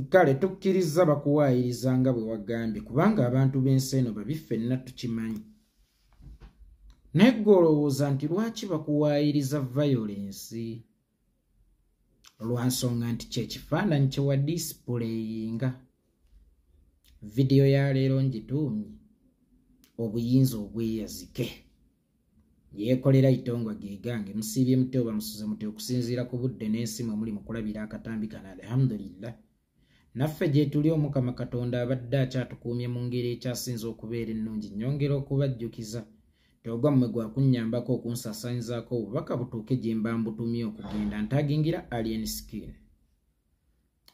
Kale tukkiriza bakuwaayiriza nga bwe wagambye, kubanga abantu b'ensi eno babi, ffenna tukimanyi. Naye ggwe olowooza nti lwaki bakuwaayiriza violence? Lwa nsonga nti kyekifaananyi kye wa displayinga. Vidiyo ya leero ngituumye obuyinza obweyazike. Yeekolera itongwa gegange. Musiibye mute oba musuze mute okusinziira ku budde n'ensi mwe muli mukulabira akatambi kano? Alhamdulillah, naffe gye tuli, Omukama Katonda abadde akyatukuumye mu ngeri ekyasinza okubeera ennungi. Nnyongera okubajjukiza teogwammwe gwakunnyambako okunsaasaanyizaako obubaka butuuke gye mba mbutumye okugenda. Ntagingira Alien Skin.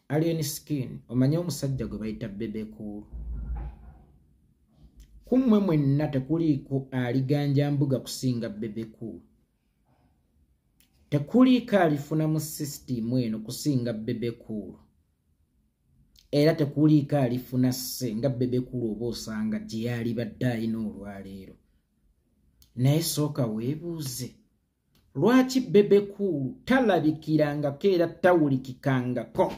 Alien Skin, omanye omusajja gwe bayita Bebe Cool? Kummwe mwenna tekuliiko aliganja mbuga kusinga Bebe Cool, tekuliiko alifuna mu sisitimu eno kusinga Bebe Cool, era tekuliiko alifuna sse nga Bebe Cool oba osanga gye yalibadde alina olwaleero. Naye sooka weebuuze, lwaki Bebe Cool talabikirangako era tawulikikangako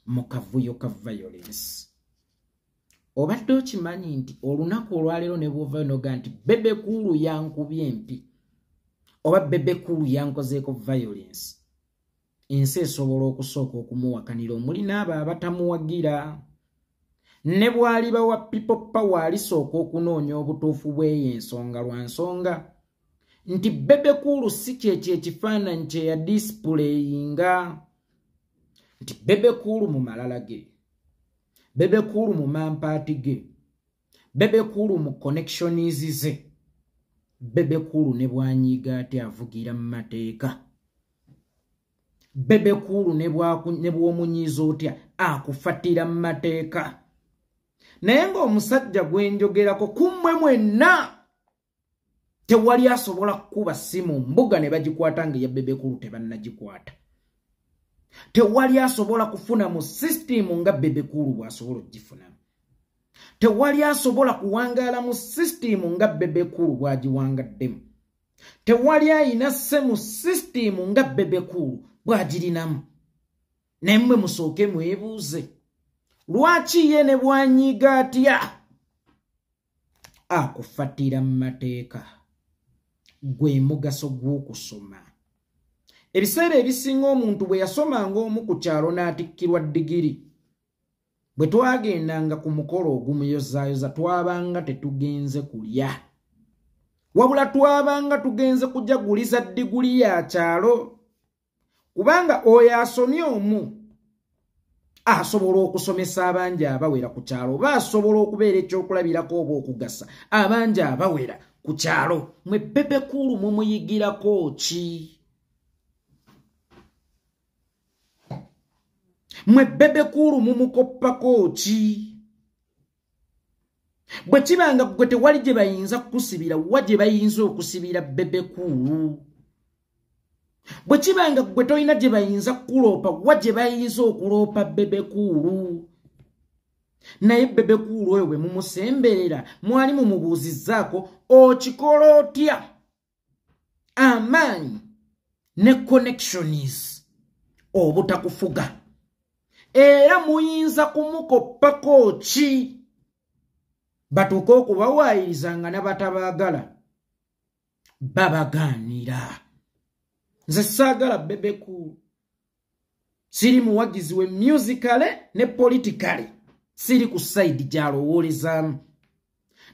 mu kavuyo ka violence? Obadde okimanyi nti olunaku olwaleero ne bw'ovayo noga nti Bebe Cool yankubye empi oba Bebe Cool yankozeeko violence, ensi esobola okusooka okumuwakanira, omuli n'abo abatamuwagira? Ne bw'aliba wa People Power, alisooka okunoonya obutuufu bw'eyo ensonga, lwa nsonga nti Bebe Cool si kyekyo ekifaananyi kye ya displayinga, nti Bebe Cool mu malala ge, Bebe Cool mu mampaati ge, Bebe Cool mu connections ze, Bebe Cool ne bwanyiiga ate avugira mu mateeka, Bebe Cool ne bw'omunyiiza otya akufatira mu mateeka. Naye ng'omusajja gwe njogerako, kummwe mwenna tewali asobola kukuba ssimu mbuga ne bagikwata nga eya Bebe Cool tebannagikwata. Tewali asobola kufuna mu sisitimu nga Bebe Cool bw'asobola okugifunamu. Tewali asobola kuwangaala mu sisitimu nga Bebe Cool bw'agiwangaddemu. Tewali ayina sse mu sisitimu nga Bebe Cool bw'agirinamu. Naye mmwe musooke mwebuuze, lwaki ye ne bwanyiiga atya akufatira mu mateeka? Gwe mugaso gw'okusoma. Ebiseera ebisinga omuntu bwe yasomanga omu ku kyalo n'atikkirwa digiri, bwe twagendanga ku mukolo ogumuyozaayoza, twabanga tetugenze kulya, wabula twabanga tugenze kujaguliza diguli ya kyalo, kubanga oyo asomye omu asobola okusomesa abangi abawera ku kyalo, oba asobola okubeera ekyokulabirako oba okugasa abangi abawera ku kyalo. Mwe Bebe Cool mumuyigirako ki? Mwe Bebe Cool mumukoppako ki? Bwe kibanga gwe tewali gye bayinza kukusibira, wa gye bayinza okusibira Bebe Cool? Bwe kibanga gwe tolina gye bayinza kukuloopa, wa gye bayinza okuloopa Bebe Cool? Naye Bebe Cool oyo bwe mumusemberera, mwali mumubuuzizzaako okikola otya amaanyi ne connections obutakufuga? Era muyinza kumukoppako ki batuuke okubawaayiriza nga n'abatabaagala babagaanira? Nze saagala Bebe Cool, siri muwagizi we musically ne politically, siri ku side gy'alowoolezaamu.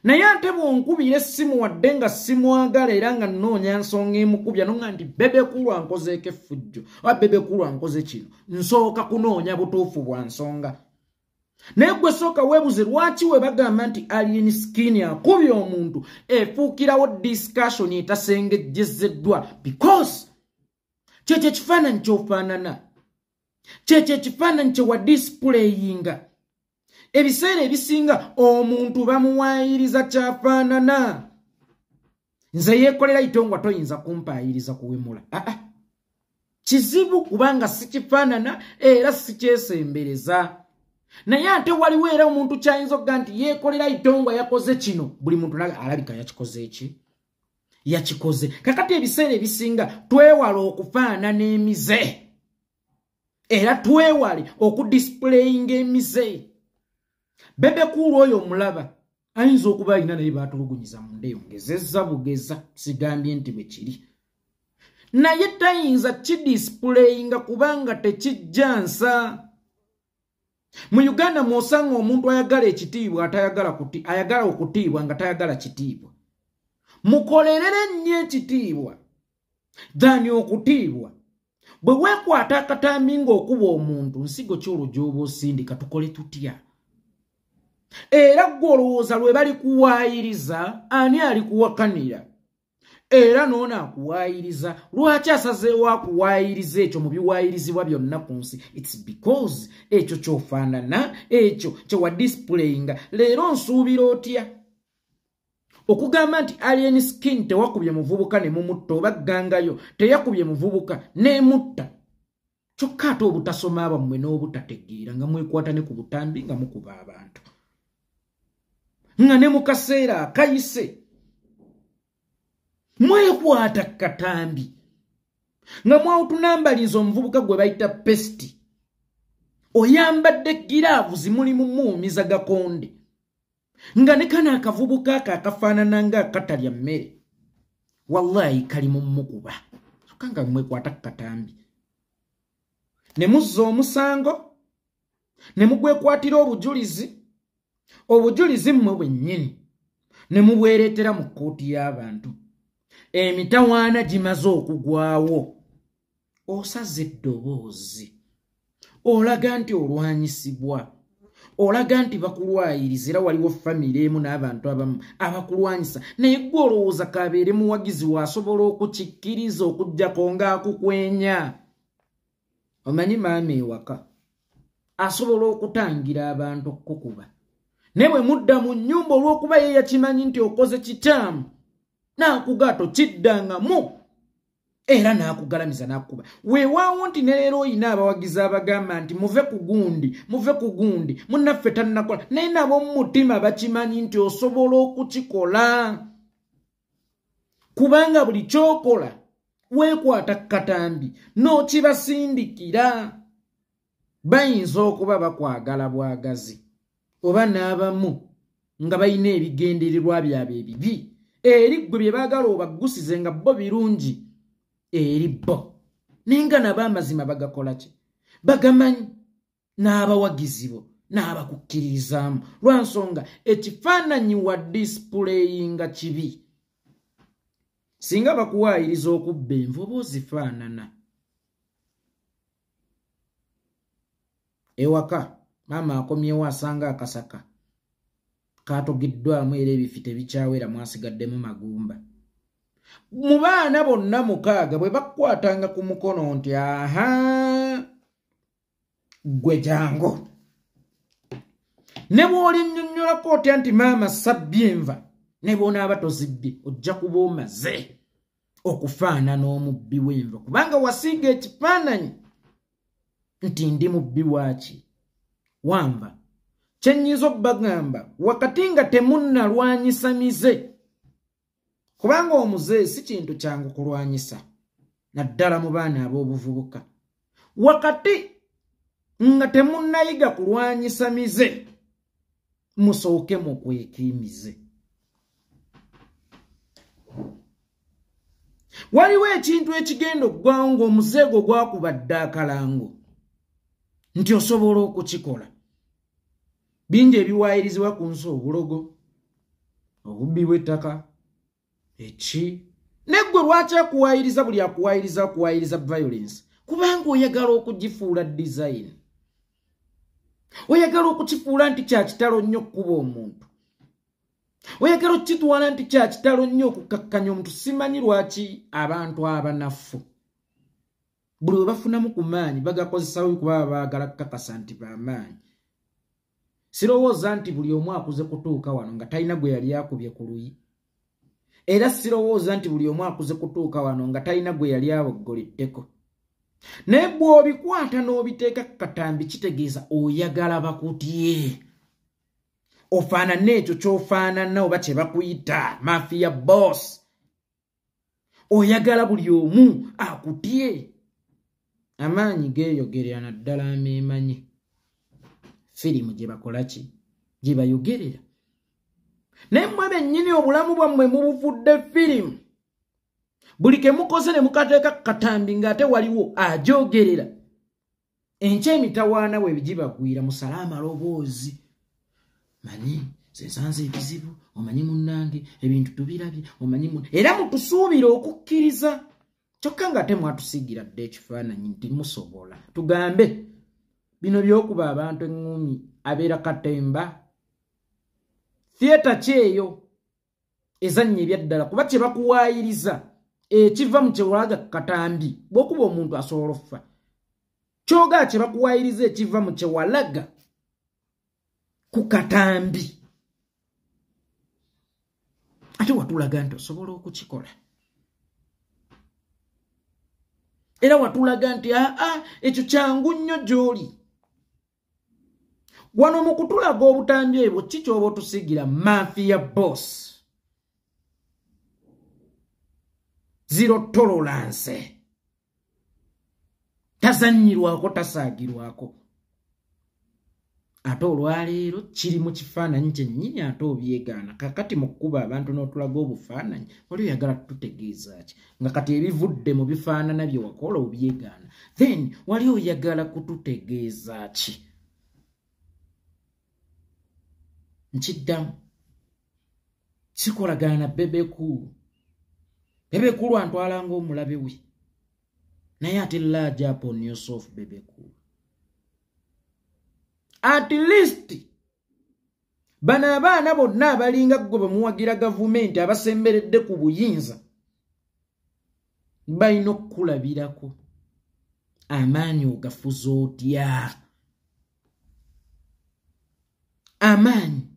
Naye ate bw'onkubira essimu, wadde nga simwagala era nga nnoonya nsonga emukubya, nonga nti Bebe Cool ankozeeko effujjo oba Bebe Cool ankoze kino, nsooka kunoonya butuufu bwa nsonga. Naye gwe sooka weebuze, lwaki we bagamba nti Alien Skin akubye omuntu efuukirawo discussion etasengejjezeddwa? Because kyekyo ekifaananyi ky'ofaanana, kyekyo ekifaananyi kye wa displayinga. Ebiseera ebisinga omuntu bamuwaayiriza kyafaanana. Nze yeekolera itongwa, toyinza kumpaayiriza kuwemula, aa, kizibu, kubanga sikifaanana era sikyesembereza. Naye ate waliwo era omuntu kyayinza okuga nti yeekolera itongwa yakoze kino, buli muntu alabika yakikoze eki yakikoze. Kakati ebiseera ebisinga twewala okufaanana emize. Era twewale okudisplayinga emize. Bebe Cool oyo omulaba ayinza okuba alina naye baatulugunyiza munda eyo, ngezezza bugeza, sigambye nti bwe kiri, naye tayinza kidisplayinga kubanga tekijja nsa. Mu Uganda mw'osanga omuntu ayagala ekitiibwa atayagala kuti, ayagala okutiibwa nga tayagala kitiibwa. Mukolerere nnyo ekitiibwa than okutiibwa. Bwe weekwata akatambi ng'okuba omuntu, nsigo ki olwo gy'oba osindika? Tukole tutya? Era ggwe olowooza lwe bali kuwaayiriza ani ali kuwakanira? Era n'ono akuwaayiriza lwaki asazeewo akuwaayiriza ekyo mu biwaayirizibwa byonna ku nsi? It's because ekyo ky'ofaanana, ekyo kye wadisplayinga. Leero nsuubira otya okugamba nti Alien Skin tewakubye muvubuka ne mumutta, oba ggangayo teyakubye muvubuka n'emutta? Kyokka ate obutasoma bammwe n'obutategeera nga mwekwata ne ku butambi nga mukuba abantu, nga ne mu kaseera akayise mwekwata katambi nga mwawutunambaliza omuvubuka gwe bayita Pesti, oyambadde giraavuzi mulimu muwumiza gakonde, nga ne kano akavubuka ako akafaanana nga akatalya mmere, wallahi kali mu mukuba. Kyokka nga mwekwata katambi ne muzza omusango ne mugwekwatira obujulizi, obujulizi mmwe bwennyini ne mubwereetera mu kkooti y'abantu. Emitawaana gimaze okugwawo, osaze eddoboozi, olaga nti olwanyisibwa, olaga nti bakulwayiriza, era waliwo famire emu n'abantu abamu abakulwanyisa. Naye ggwe olowooza kabeere muwagizi waasobola okukikkiriza okuggyako ng'akukwenya? Omanyi maama ewaka asobola okutangira abantu okukuba, naye bwe mudda mu nnyumba olw'okuba ye yakimanyi nti okoze kikyamu, n'akugato kiddangamu era n'akugalamiza n'akukuba. Weewaawo nti ne leero oyina abawagizi abagamba nti muve ku gundi, muve ku gundi, munnaffe tannakola, naye nabo mu mutima bakimanyi nti osobola okukikola, kubanga buli ky'okola weekwata katambi n'okibasindikira. Bayinza okuba bakwagala bwagazi, oba n'abamu nga balina ebigendererwa byabwe ebibi eri ggwe bye baagala obaggusize nga bo birungi eri bo, naye nga nabo amazima bagakola ki? Bagamanyi, n'abawagizi bo n'abakukkiririzaamu, lwa nsonga ekifaananyi wa displayinga kibi. Singa bakuwaayiriza okubba enva oba ozifaanana. Ewaka maama akomyewo asanga akasaka katogeddwamu era ebifi tebikyawera, mwasigaddemu magumba. Mu baana bonna mukaaga bwe bakukwatanga ku mukono nti aha ggwe jangu, ne bw'olinnyonnyolako otya nti maama sabbye enva, ne bw'onaaba tozibbye ojja kuba omaze okufaanana omubbi w'enva, kubanga wasiiga ekifaananyi nti ndi mubbi waaki wanva. Kye nnyinza obbagamba wakati nga temunnalwanyisa mize, kubanga omuze si kintu kyangu kulwanyisa naddala mu baana ab'obuvubuka. Wakati nga temunnayiga kulwanyisa mize, musooke mukweke emize. Waliwo ekintu ekigenda okugwawo ng'omuzeego gwakubadde akalango nti osobola okukikola. Bingi ebiwaayirizibwa ku nsi, obulogo, obubbi bw'ettaka, eki. Naye ggwe lwaki akuwaayiriza buli akuwaayiriza akuwaayiriza violence? Kubanga oyagala okugifuula design, oyagala okukifuula nti kya kitalo nnyo okukuba omuntu, oyagala okukitwala nti kya kitalo nnyo okukakkanya omuntu. Simanyi lwaki abantu abanafu buli we bafunamu ku maanyi bagakozesawo kuba baagala kukakasa nti bamaanyi. Sirowooza nti buli omu akuze kutuuka wano nga talina gwe yali akubye ku luyi, era sirowooza nti buli omu akuze kutuuka wano nga talina gwe yali aboggoleddeko. Naye bw'obikwata n'obiteeka ku katambi kitegeeza oyagala bakutye, ofaanane ekyo ky'ofaanana oba kye bakuyita mafia boss. Oyagala buli omu akutye. Amaanyi geeyogerera naddala ameemanyi firimu gye bakola ki, gye bayogerera. Naye mmwe bennyini obulamu bwammwe mubufudde firimu. Buli ke mukoze ne mukateeka ku katambi ng'ate waliwo ajogerera. Enkya emitawaana bwe gibagwira musale amaloboozi. Manyi nsanze ebizibu, omanyi munnange ebintu tubirabye, omanyi era mutusuubira okukkiriza. Kyokka ng'ate mwatusiigira dda ekifaananyi nti musobola. Tugambe bino by'okuba abantu eŋŋumi abeera katemba. Theatre ki eyo ezannya ebyaddala kuba kye bakuwaayiriza ekiva mu kyewalaga katambi bw'okuba omuntu asobola okufa. Kyogaa kye bakuwaayiriza ekiva mu kyewalaga ku katambi. Ate watulaga nti osobola okukikola. Era watulaga nti aa ekyo kyangu nnyo gy'oli. Wano mu kutulaga obutambi ebwo ki ky'oba otusiigira mafia boss. Zero tolerance. Tazannyirwako, tasaagirwako. Ate olwaleero kiri mu kifaananyi kyennyini ate obyegaana. Kakati mu kkuba abantu n'otulaga obufaananyi wali oyagala tutegeeza ki? Nga kati ebivudde mu bifaanana bye wakola obyegaana. Then wali oyagala kututegeeza ki? Nkiddamu. Sikolagana na Bebe Cool. Bebe Cool antwala ng'omulabe we. Naye ate large upon yourself, Bebe Cool. At least bano abaana bonna abalinga ggwe bamuwagira gavumenti abasemberedde ku buyinza balina okukulabirako. Amaanyi ogafuza otya? Amaanyi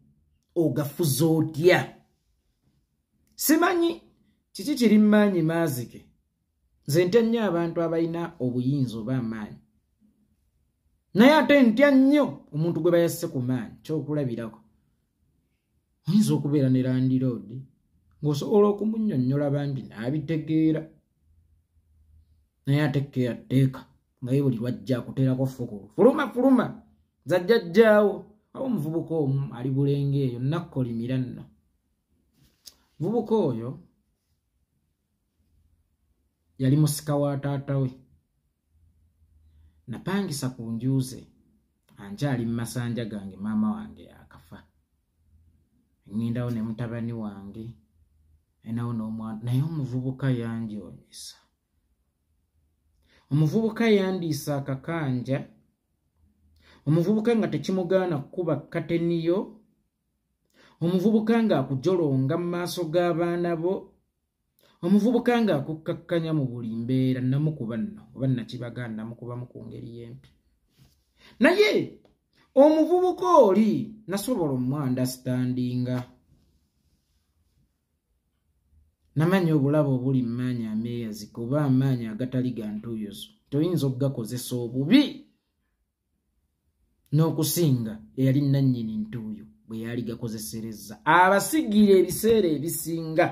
ogafuza otya? Simanyi kiki kiri maanyi maazike. Nze ntya nnyo abantu abalina obuyinza oba amaanyi. Naye ate ntya nnyo omuntu gwe bayasse ku maanyi. Kyokulabirako oyinza okubeera ne landiroodi ng'osobola okumunnyonnyola bambi n'abitegeera. Naye ate keyateeka nga ye buli lwajja akuteerako fukulu. Fuluma fuluma nzajjajjaawo. Awo omuvubuka omu ali Bulenge eyo nakkolimira nno. Muvubuka oyo yali musika wa taata we. Napangisa ku nju ze ankyali mu masanja gange maama wange akafa. Ŋŋendawo ne mutabani wange enawo n'omwana, naye omuvubuka yanjoonyesa. Omuvubuka yandiisa akakanja. Omuvubuka nga tekimugaana kukuba kateniyo. Omuvubuka ng'akujolonga mu maaso g'abaana bo. Omuvubuka ng'akukkakkanya mu buli mbeera. Namukuba nno oba nakibaga namukubamu ku ngeri y'empi. Naye omuvubuka oli nasobola omu-understandinga. Namanya obulabo obuli mu maanyi ameeyazika oba amaanyi agatali ga ntuuyozo. Toyinza okugakozesa obubi n'okusinga eyali nannyini ntuuyo bwe yali gakozeserezza. Abasigira ebiseera ebisinga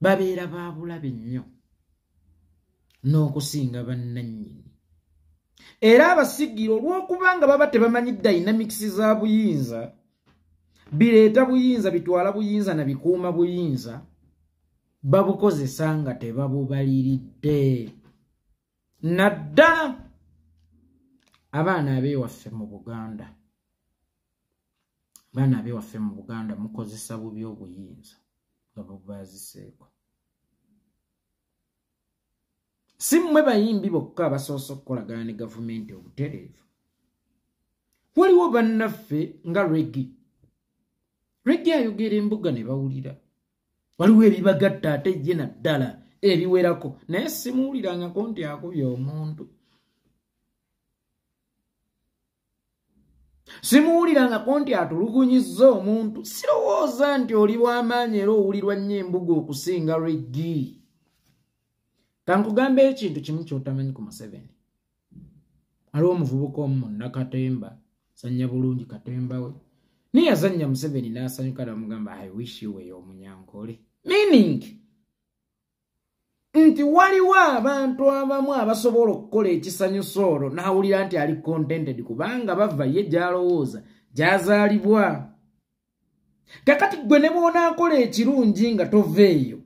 babeera ba bulabe nnyo n'okusinga bannannyini. Era abasigira olw'okubanga baba tebamanyi dynamics za buyinza, bireeta buyinza, bitwala buyinza na bikuuma buyinza, babukozesa nga tebabubaliridde. Naddala abaana ab'ewaffe mu Buganda. Abaana ab'ewaffe mu Buganda mukozesa bubi obuyinza nga bubaaziseeko. Si mmwe bayimbi bokka abasoose okukolagana ne gavumenti obutereevu. Waliwo bannaffe nga Reggie. Reggie ayogera embuga ne bawulira. Waliwo ebibagatta ate ye naddala ebiwerako, naye simuwulirangako nti akubye omuntu. Simuwulirangako nti atulugunyizza omuntu. Sirowooza nti oli w'amaanyi era owulirwa nnyo embuga okusinga Reggie. Kankugambe ekintu kimu ky'otamanyi ku Museveni. Waliwo omuvubuka omu munnakatemba, zannya bulungi katemba we. Naye yazannya Museveni n'asanyuka n'amugamba I wish you were omunyankole. Meaning Nti waliwo abantu abamu abasobola okukola ekisanyusa olwo n'awulira nti ali contented kubanga bava ye gy'alowooza gy'azaalibwa. Kakati ggwe ne bw'onaakola ekirungi nga tova eyo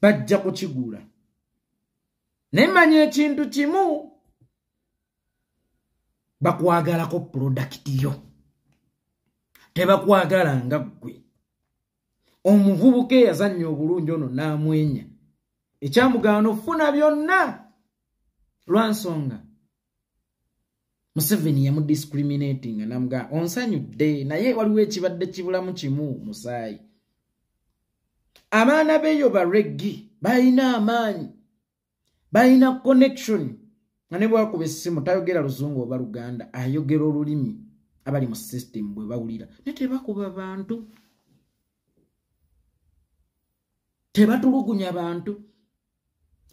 bajja kukigula. Naye manya ekintu kimu, bakwagalako product yo, tebakwagala nga ggwe. Omuvubuka eyazannya obulungi ono n'amwenya, ekyamugaana ofuna byonna lwa nsonga Museveni yamudiscriminatinga n'amugamba onsanyudde, naye waliwo ekibadde kibulamu kimu, musaayi. Abaana b'eyo ba reggae balina amaanyi, balina connection, nga ne bw'akuba essimu tayogera Luzungu oba Luganda, ayogera olulimi abali mu system bwe bawulira. Naye tebakuba bantu, tebatulugunya bantu,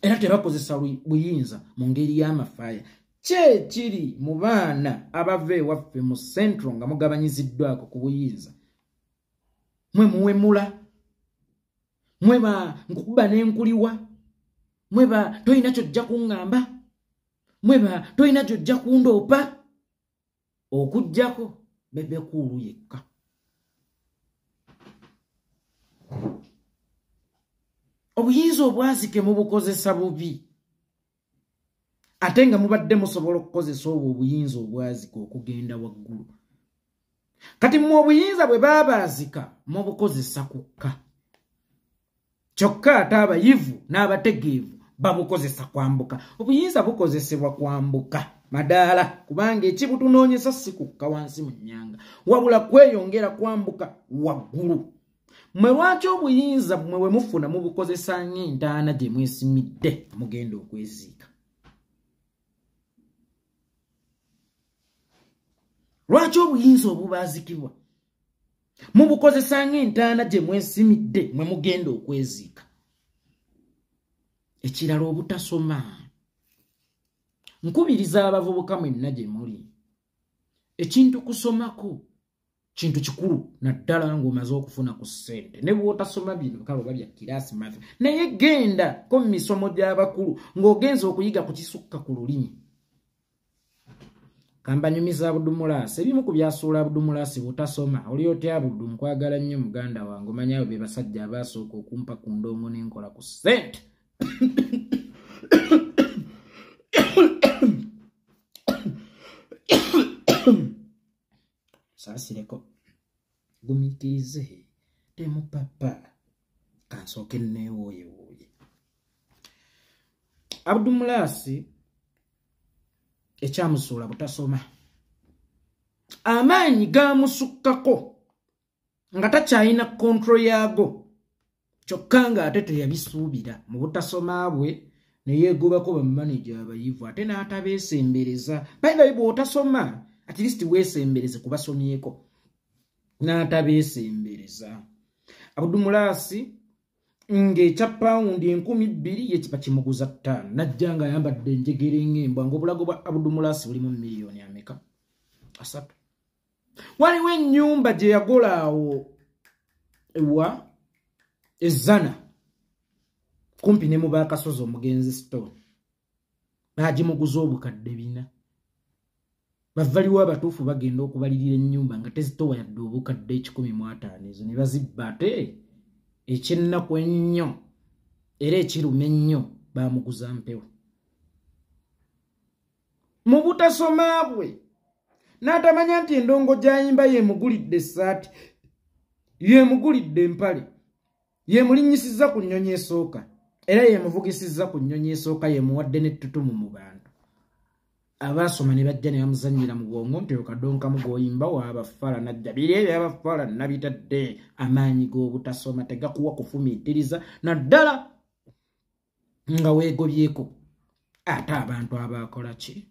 era tebakozesa buyinza mu ngeri y'amafaaya. Kye kiri mu baana abava ewaffe mu Central nga mugabanyiziddwako ku buyinza, mwe muwemula, mwe ba nkukuba n'enkuliwa, mwe ba tolina ky'ojja kuŋŋamba, mwe ba tolina ky'ojja kundoopa, okuggyako Bebe Cool yekka. Obuyinza obwazike mubukozesa bubi, ate nga mubadde musobola okukozesa obwo obuyinza obwazike okugenda waggulu. Kati mmwe obuyinza bwe baabaazika mubukozesa kukka, kyokka ate abayivu n'abategeevu babukozesa kwambuka. Obuyinza bukozesebwa kwambuka madaala, kubanga ekibutunoonyesa si kukka wansi mu nnyanga, wabula kweyongera kwambuka waggulu. Mmwe lwaki obuyinza mmwe bwe mufuna mubukozesa ng'entaana gye mwesimidde mugenda okweziika? Lwaki obuyinza obubaazikibwa mubukozesa ng'entaana gye mwesimidde mwe mugenda okweziika? Ekirala, obutasoma. Nkubiriza abavubuka mwenna gye muli, ekintu kusomako kintu kikulu, naddala ng'omaze okufuna ku ssente. Ne bw'otasoma bino kale oba bya kiraasi math, naye genda ko mu misomo gy'abakulu ng'ogenza okuyiga ku kisukka ku lulimi. Kambanyumiza Abudumulaasi, ebimu ku byasuula Abudumulaasi bw'otasoma. Oli otya Abudu, nkwagala nnyo muganda wange, omanyi abo be basajja abaasooka okumpa ku ndongo n'enkola ku ssente. Saasireko, gumiikirize, temupapa, kansooke neewooyewooye. Abudumulaasi ekyamusuula butasoma, amaanyi gaamusukkako nga takyalina control yaago, kyokka ng'ate teyabisuubira. Mu butasoma bwe ne yeegobako bamaneja abayivu, ate n'atabeesembereza. By the way, bw'otasoma at least weesembereze kubasomyeko, n'atabeesembereza. Abudumulaasi ng'ekya pawundi 2000 ye kiba kimuguza 5, najja ng'ayambadde enjegere ng'embwa, ng'obulago bwa Abudumulaasi bulimu miliyoni ameka? 3. Waliwo ennyumba gye yagola awo ewa Ezzana kumpi ne mu Baakasozi omugenzi Stone, baagimuguza obukadde 4. Bavaliwo abatuufu bagenda okubalirira ennyumba nga tezitowa yadde obukadde 150, ezo ne bazibba. Ate ekyennaku ennyo era ekiruma ennyo, baamuguza mpewo. Mu butasoma bwe n'atamanya nti endongo gy'ayimba yeemugulidde essaati, yeemugulidde empale, yeemulinnyisizza ku nnyonyi esooka, era yeemuvugisizza ku nnyonyi esooka, yeemuwadde n'ettutumu mu bantu. Abaasoma ne bajja ne bamuzannyira mu bwongo nti okadonkamu g'oyimba waabafala, najja biri ebyabafala nabitadde. Amaanyi g'obutasoma tegakuwa kufumiitiriza, naddala nga weegobyeko. Ate abantu abaakola ki?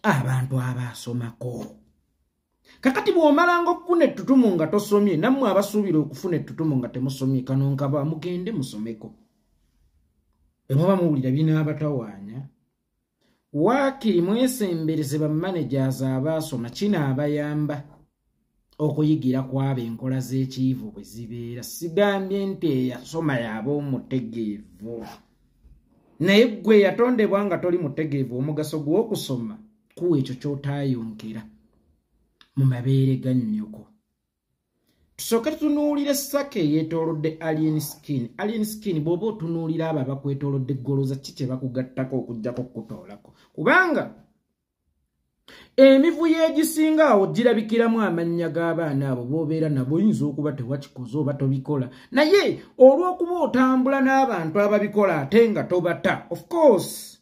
Abantu abaasomako. Kakati bw'omalanga okufuna ettutumu nga tosomye, nammwe abasuubira okufuna ettutumu nga temusomye, kano nkaba mugende musomeko. Bwe muba muwulira binaabatawaanya, waakiri mwesembereze ba managers abaasoma, kinaabayamba. Okuyigira kwabo enkola z'ekiyivu bwe zibeera. Sigambye nti eyasoma y'aba omutegeevu, naye ggwe yatondebwa nga toli mutegeevu, omugaso gw'okusoma kuwa ekyo ky'otaayonkera mu mabeere ga nnyoko. Tusooke tutunuulire saka eyeetoolodde Alien Skin. Alien Skin, bw'oba otunuulira abo abakwetoolodde, goloza ki kye bakugattako okugjako okukutoolako? Kubanga emivuyo egisinga awo girabikiramu amannya g'abaana abo b'obeera nabo. Oyinza okuba tewakikoze oba tobikola, naye olw'okuba otambula n'abantu ababikola ate nga tobata, of course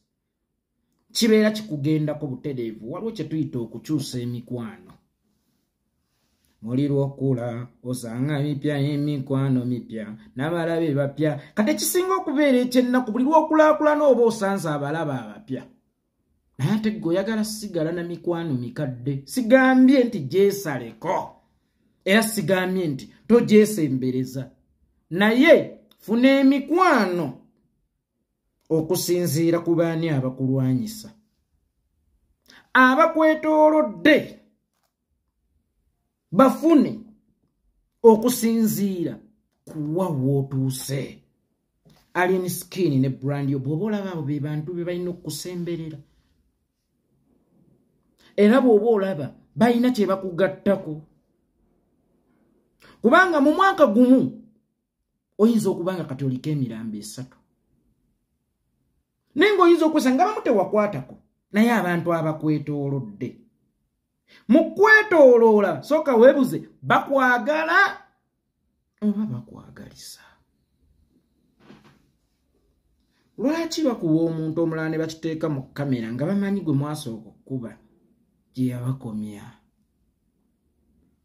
kibeera kikugendako butereevu. Waliwo kye tuyita okukyusa emikwano. Muli lwokula osanga mipya, emikwano mipya n'abalabe bapya. Kati ekisinga okubeera ekyennaku, buli lwokulaakulana oba osanze abalaba abapya, naye ate gwe oyagala sigala na mikwano mikadde. Sigambye nti gyesaleko, era sigambye nti togyesembereza, naye funa emikwano okusinziira ku baani abakulwanyisa abakwetoolodde. Bafune okusinziira kuwa wootuuse. Alien Skin ne brand yo, bw'oba olaba abo be bantu be balina okusemberera, era bw'oba olaba balina kye bakugattako, kubanga mu mwaka gumu oyinza okuba nga kati oliko emirambo 3, naye ng'oyinza okwesa nga bamu tewakwatako, naye abantu abakwetoolodde mu kwetooloola, sooka weebuze, bakwagala oba bakwagalisa? Lwaki bakuwa omuntu omulala ne bakiteeka mu kamera nga bamanyi gwe mwasooka okkuba gye yabakomya?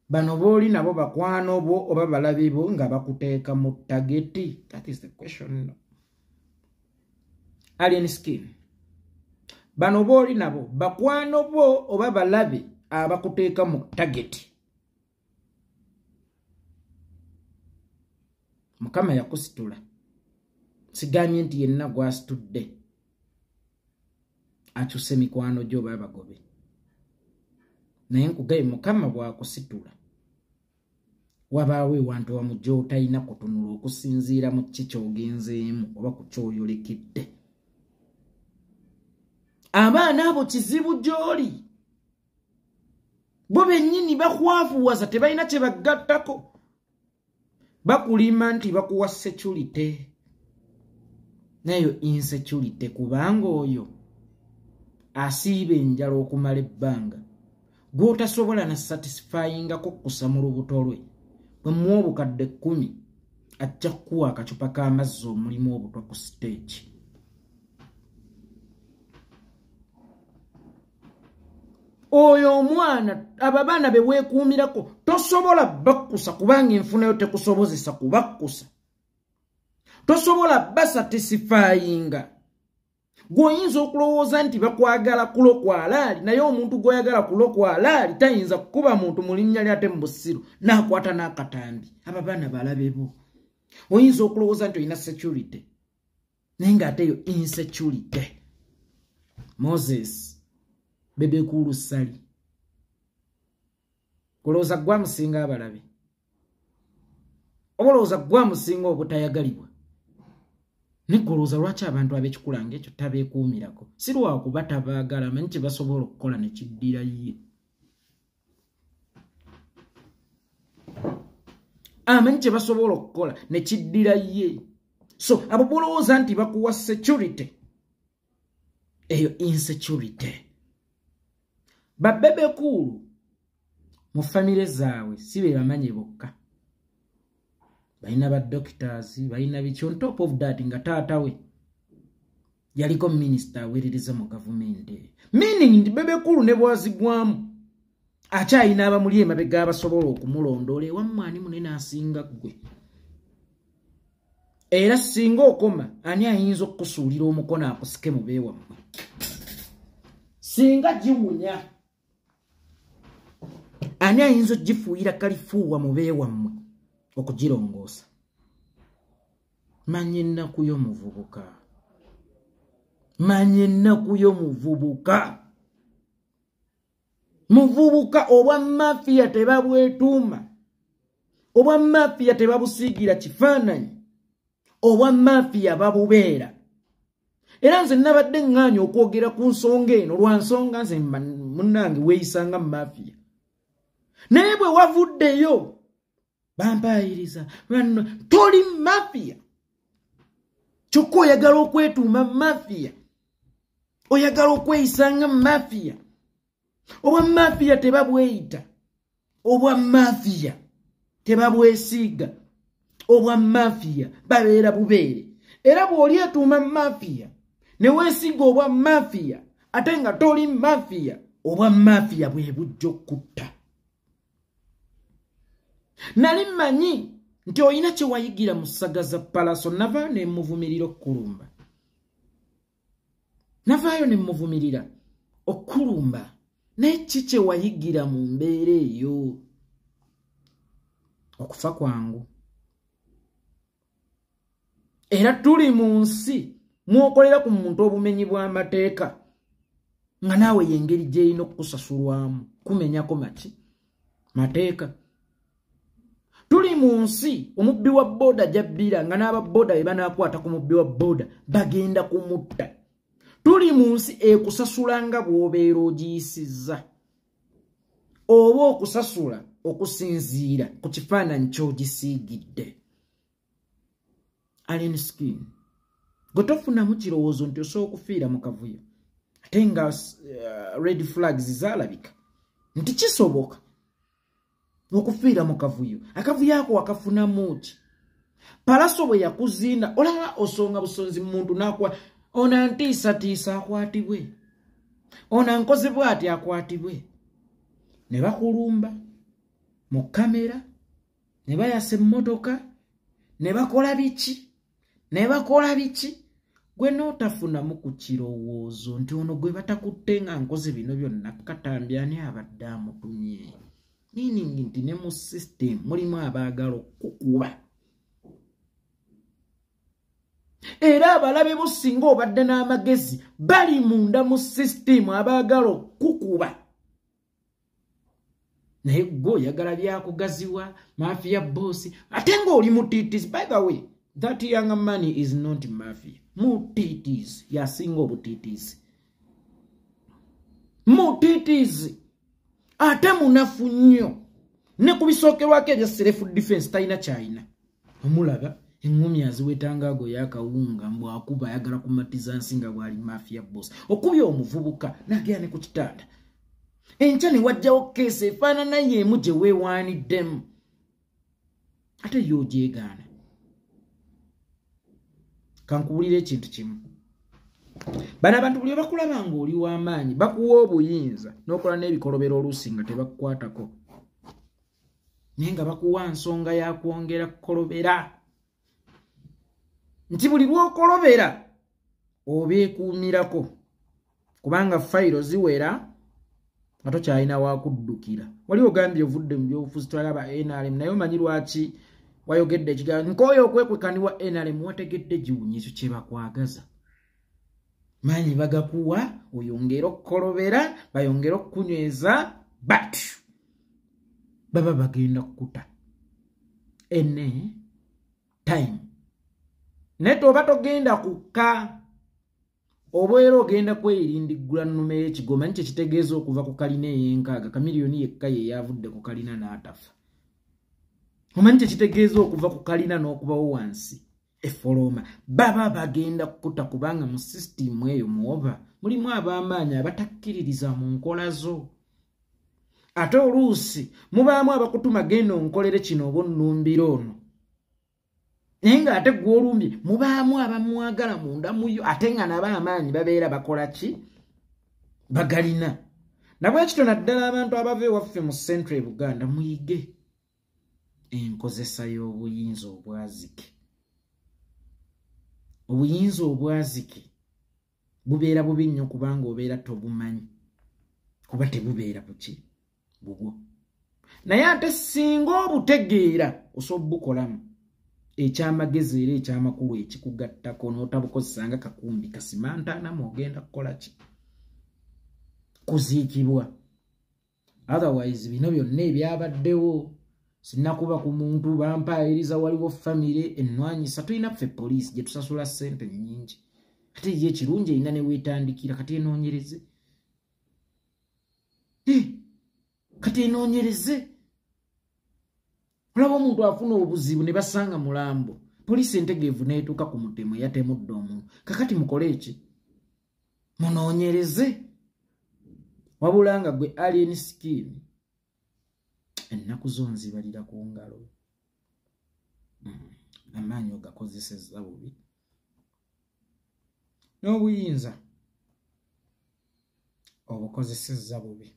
Bano booli nabo bakwano bo oba balabi bo nga bakuteeka mu target? That is the question. Alien Skin, bano booli nabo bakwano bo oba balabe abakuteeka mu target? Mukama yakusitula. Sigambye nti yenna gwasitudde akyuse mikwano gyo oba abagobe, naye nkugaye, Mukama bw'akusitula wabaawo ewantu wamu gy'otalina kutunula okusinziira mu ki kyogenzeemu oba ku kyoyolekedde. Abaana abo kizibu gy'oli, bo bennyini bakwavuwaza, tebalina kye baggattako. Bakulima nti bakuwa security, nayo insecurity, kubanga oyo asiiba enjala okumala ebbanga gw'otasobola na satisfyingako kusa mu lubuto lwe. Bwe muwa obukadde 10, ajja kukuwa akacupa k'amazzi omulimu obutwa ku stage. Oyo omwana, abo abaana be weekuumirako, tosobola bakkusa kubanga enfunayo tekusobozesa kubakkusa, tosobola basatisfyinga. Gw'oyinza okulowooza nti bakwagala kulokwalaali, naye omuntu gw'oyagala kulokwalaali tayinza kukuba muntu mu linnya lyate mu busiru n'akwata n'akatambi. Abo baana balabe bo. Oyinza okulowooza nti olina security, naye ng'ate eyo insecurity. Moses Bebe Cool Ssali, kulowooza gwamusinga abalabe oba olowooza gwamusinga obutayagalibwa? Negolowooza lwaki abantu ab'ekikula ngaekyo tabeekuumirako? Si lwakuba tabaagala, amanyi kye basobola okukola ne kiddira ye. Amanyi kye basobola okukola ne kiddira ye. So abo bolowooza nti bakuwa security, eyo insecurity. Ba Bebe Cool mu famire zaabwe si be bamanye bokka, balina ba doctors, balina biki. On top of that, nga taata we yaliko minisita aweerereza mu gavumenti, meaning nti Bebe Cool ne bwazigwamu akyayina abamuli emabega abasobola okumulondoola. Ewammwe ani munene asinga ggwe? Era singa okoma, ani ayinza okukusuulira omukono akusike mu beewammwe singa giwunya? Ani ayinza ogifuuyira kalifuuwa mu beewammwe okugirongoosa? Manya ennaku y'omuvubuka, manya ennaku y'omuvubuka. Muvubuka, obwa mafiya tebabwetuuma, obwa mafiya tebabusiigira kifaananyi, obwa mafiya babubeera. Era nze nabadde ŋŋaanya okwogera ku nsonga eno lwa nsonga nze munnange weeyisanga mafiya, naye bwe wavuddeyo bampaayiriza banno, toli mafiya. Kyokka oyagala okwetuuma mafiya, oyagala okweyisanga mafiya. Obwa mafiya tebabweyita, obwa mafiya tebabwesiiga, obwa mafiya babeera bubeere. Era bw'oli etuuma mafiya ne weesiga obwa mafiya ate nga toli mafiya, obwa mafiya bwe bujja okutta. Nali mmanyi nti olina kye wayigira mu ssaga za Palaso. Navaayo ne muvumirira okukulumba, navaayo ne muvumirira okukulumba, naye ki kye wayigira mu mbeera eyo? Okufa kwangu. Era tuli mu nsi mwokolera ku muntu obumenyi bw'amateeka nga naawe y'engeri gy'erina okukusasulwamu kumenyako maki mateeka. Tuli mu nsi omubbi wa booda gy'abbira nga n'aba booda be banaakwata ku mubbi wa booda bagenda kumutta. Tuli mu nsi ekusasula nga bw'obeera ogiyisizza, oba okusasula okusinziira ku kifaananyi ky'ogisiigidde. Alien Skin, gwe tofunamu kirowoozo nti osobola okufiira mu kavuyo, ate nga red flags zaalabika nti kisoboka okufiira mu kavuyo. Akavuyo ako wakafunamu ki? Palaso bwe yakuzinda, olaba osonga busonzi muntu n'akwa ono antiisatiisa akwatibwe, ono ankoze bw'ati akwatibwe, ne bakulumba mu kamera, ne bayasa emmotoka, ne bakola biki, ne bakola biki, gwe n'otafunamu ku kirowoozo nti ono gwe batakutte nga nkoze bino byonna katambi ani abadde amutumye? Meaning nti ne mu system mulimu abaagala okukuba. Era abalabe bo singa obadde n'amagezi bali munda mu system abaagala okukuba, naye gwe oyagala byakugaziwa mafia boss, ate ng'oli mutiitizi. By the way, that young man is not mafia, mutiitizi, yasinga obutiitizi, mutiitizi ate munafu nnyo. Ne ku bisookerwako ebya self defense talina kyalina. Omulaba eŋŋumi aziwetanga ago yakawunga, mbwakuba ayagala kumatiza nsi nga bw'ali mafia boss. Okubya omuvubuka n'agenda ne ku kitanda, enkya ne wajjawo keesi efaanana y'emu gye weewaaniddemu, ate yo ogyegaana. Kankubuulire ekintu kimu, bano abantu buli bakulaba ng'oli w'amaanyi bakuwa obuyinza n'okola n'ebikolobero oluusi nga tebakukwatako, naye nga bakuwa nsonga ya kwongera kukolobera, nti buli lw'okolobera obeekuumirako kubanga fayiro ziwera nga tokyalina wakuddukira. Wali ogambye ovudde mu byobufuzi, twalaba NRM, naye omanyi lwaki wayogedde ekigambo nkooyo okwekwekaniwa NRM? Wategedde giwunya ekyo kye bakwagaza, maanyi bagakuwa oyongere okukolobera, bayongere okukunyweza, but baba bagenda kukuta any time. Naye toba togenda kukka, oba era ogenda kweyirindiggula nnume y'ekigoma, ni kyekitegeeza okuva ku kalina ey'enkaaga. Kamiliyoni yekka ye yavudde ku kalina n'atafa. Omanyi kyekitegeeza okuva ku kalina n'okubawo wansi efolooma? Baba bagenda kukuta, kubanga mu sisitimu eyo mwoba mulimu ab'amaanyi abatakkiririza mu nkola zo, ate oluusi mubaamu abakutuma genda onkolere kino oba onnumbira ono, naye ng'ate gw'olumbye mubaamu abamwagala munda muyo, ate nga nabo amaanyi babeera bakola ki? Bagalina. Nabwekityo naddala abantu abava ewaffe mu Central Buganda, muyige enkozesa y'obuyinza obwazike. Obuyinza obwazike bubeera bubi nnyo kubanga obeera tobumanyi, kuba tebubeera buki bubwo, naye ate singa obutegeera osobola bukolamu ekyamagezi era ekyamakulu ekikugattako, n'otabukozesa nga kakumbi kasimantaanamu ogenda kukola ki? Kuziikibwa. Otherwise bino byonna ebyabaddewo, sinnakuba ku muntu, bampaayiriza, waliwo famire ennwanyisa. Tulina ffe poliisi gye tusasula ssente nnyingi, ate ye ekirungi erina ne weetandikira. Kati enoonyereze, kati enoonyereze. Olaba omuntu afuna obuzibu ne basanga mulambo, poliisi entegeevu n'etuuka ku mutemu eyatemudde omuntu. Kakati mukole eki? Munoonyereze. Wabula nga gwe Alien Skin, ennaku zo nzibalira ku ngalo. Amaanyi ogakozesezza bubi n'obuyinza obukozesezza bubi,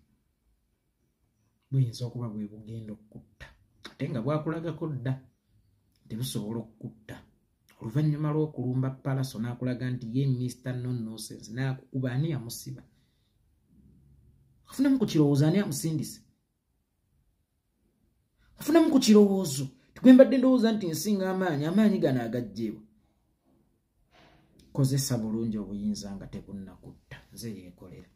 buyinza okuba bwe bugenda okutta, ate nga bwakulagako dda nti busobola okukutta. Oluvannyuma lw'okulumba Palaso n'akulaga nti ye Mr No Nonsense, n'akukuba. Ani yamusiba? Afunamu ku kirowoozo, ani amusindise? Afunamu ku kirowoozo tigwe mbadde ndowooza nti nsinga amaanyi, amaanyi gano agajjeewa. Kozesa bulungi obuyinza nga tebunnakutta. Nze Yekolera.